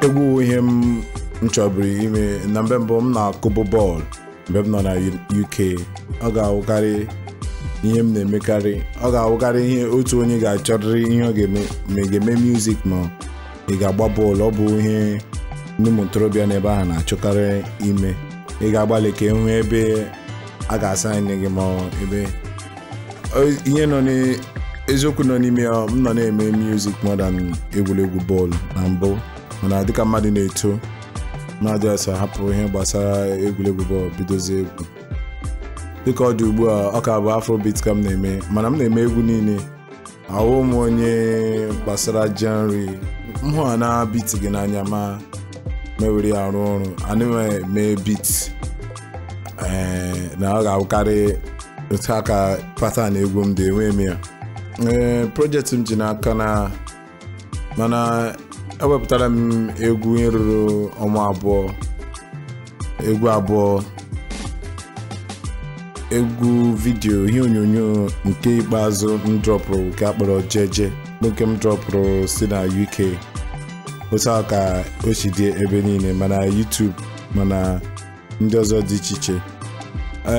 Egwu ihe m chọburu ime na mgbe mbụ m na-akụbụ bọọlụ mgbe m nọ na UK. Ọ ga-awụkarị ihe m na-emekarị, ọ ga-awụkarị ihe otu onye ga-achọrịrị ihe ọ ga-eme, ma ị ga-eme music ma ị ga-agba bọọlụ. Ọ bụ ihe ndị ụmụ ntorobịa n'ebe ahụ na-achọkarị ime. Ị ga-agbalị ka ịhụ ebe a ga-asa anyị gị ma ebe ihe nọ n'eziokwu nọ n'ime ya. M nọ na-eme music more than egwuregwu bọọlụ na mbụ, mana dịka mmadụ na-eto, mmadụ ọsọ hapụ ihe gbasara egwuregwu bọọlụ bidozie egwu. Dịka ọ dị ugbu a, ọ ka bụ afrobeat ka m na-eme, mana m na-eme egwu niile. Ahụ m onye gbasara genre m hụ na beat gị n'anya ma mewere ya arụ ọrụ. Anaghị eme beat na ọ ga-awụkarị otu aka pattern egwu m dị enwe m ya. Ee, project m ji n'aka na mana ewepụtara m egwu ihe ruru ọnwa 2, egwu 2, egwu vidiyo ihe onyonyo nke ikpeazụ m dropụrụ nke akpọrọ Jeje, bụ nke m dropụrụ si na UK. Otu a ka o si dị ebe niile, mana YouTube mana ndị ọzọ dị iche iche.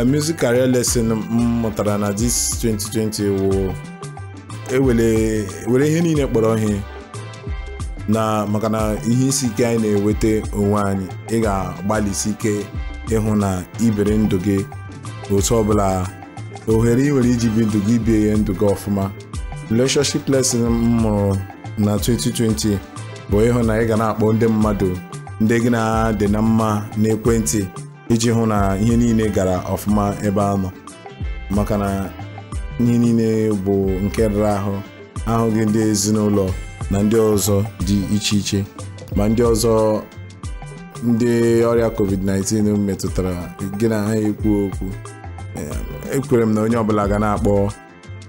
Music career lesson m mụtara na this 2020 wụ ewere were ihe niile kpọrọ ihe, na maka na ihe isi ike anyị na-eweta onwe anyị, ị ga-agbalịsi ike ịhụ na ibere ndụ gị otu ọbụla ohere ị nwere iji bi ndụ gị, bie ya ndụ gị ọfụma. Relationship lesson m mụrụ na 2020 bụ ịhụ na ị ga na-akpọ ndị mmadụ ndị gị na-adị na mma n'ekwentị iji hụ na ihe niile gara ọfụma ebe a nọ, maka na ihe niile bụ nke rara ahụ ahụghị ndị ezinụlọ na ndị ọzọ dị iche iche, ma ndị ọzọ ndị ọrịa COVID-19 metụtara gị na ha ekwu okwu. Ekwere m na onye ọbụla ga na-akpọ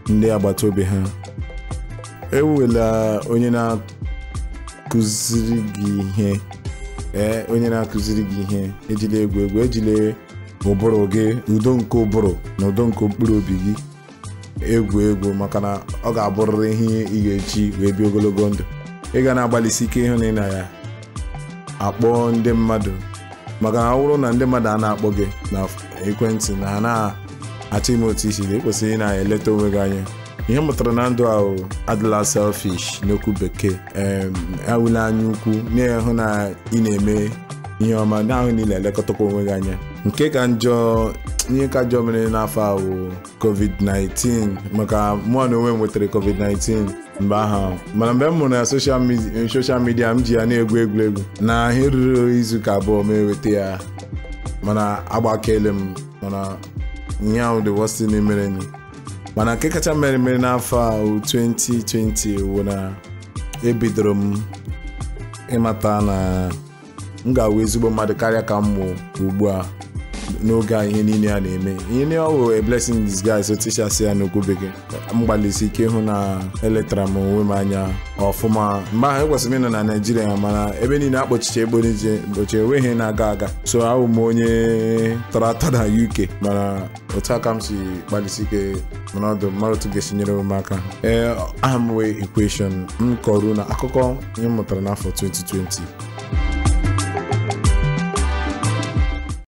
ndị agbata obi ha. Ewela onye na-akụziri gị ihe, onye na-akụziri gị ihe, ejila egwu egwu, ejila ụbụrụ gị, udo nke ụbụrụ na udo nke mkpụrụ obi gị egwu egwu, maka na ọ ga-abụrịrị ihe ị ga-eji wee bi ogologo ndụ. Ị ga na-agbalịsi ike ịhụ na ị na ya akpọ ndị mmadụ, maka na ọ bụrụ na ndị mmadụ a na-akpọ gị na ekwentị na ha na-achọ ime otu isi, ị kwesịrị ị na-eleta onwe gị anya. Ihe m mụtara na ndụ ahụ, adịla selfish n'okwu bekee, awụla anya ukwu, na-ehụ na ị na-eme ihe ọma, na-ahụ na ị na-elekọtakwa onwe gị anya. Nke ka njọ, ihe ka njọ mere n'afọ ahụ COVID-19, maka mụ na onwe m nwetara COVID-19 mgbe ahụ, mana mgbe m mụrụ na social media m ji ya na-egwu egwuregwu na ihe ruru izuụka 2 ma eweta ya, mana agbakele m. Mana ihe ahụ the worst thing mere. Mana nke kacha mere mere n'afọ ahụ 2020 wụ na ebidoro m ịmata na m ga-awụ ezigbo mmadụ karịa ka m wụ ugbu a n'oge a ihe niile a na-eme. Ihe niile ọ wụ a blessing in disguise, otu isi asị ya n'okwu bekee. M gbalịsi ike ịhụ na eletara m onwe m anya ọfụma. Mgbe ahụ ekwesịrị m ịnọ na Naịjirịa, mana ebe niile akpọchiche ekponije mgbochi enweghị na-aga aga, so awụ m onye tọrọ atọ na UK. Mana otu aka m si gbalịsi ike mana ọdụ mmadụ otu ga-esi nyere m aka. Ee, aha m wee Equation. M kọrọ na akụkọ ihe m mụtara n'afọ 2020.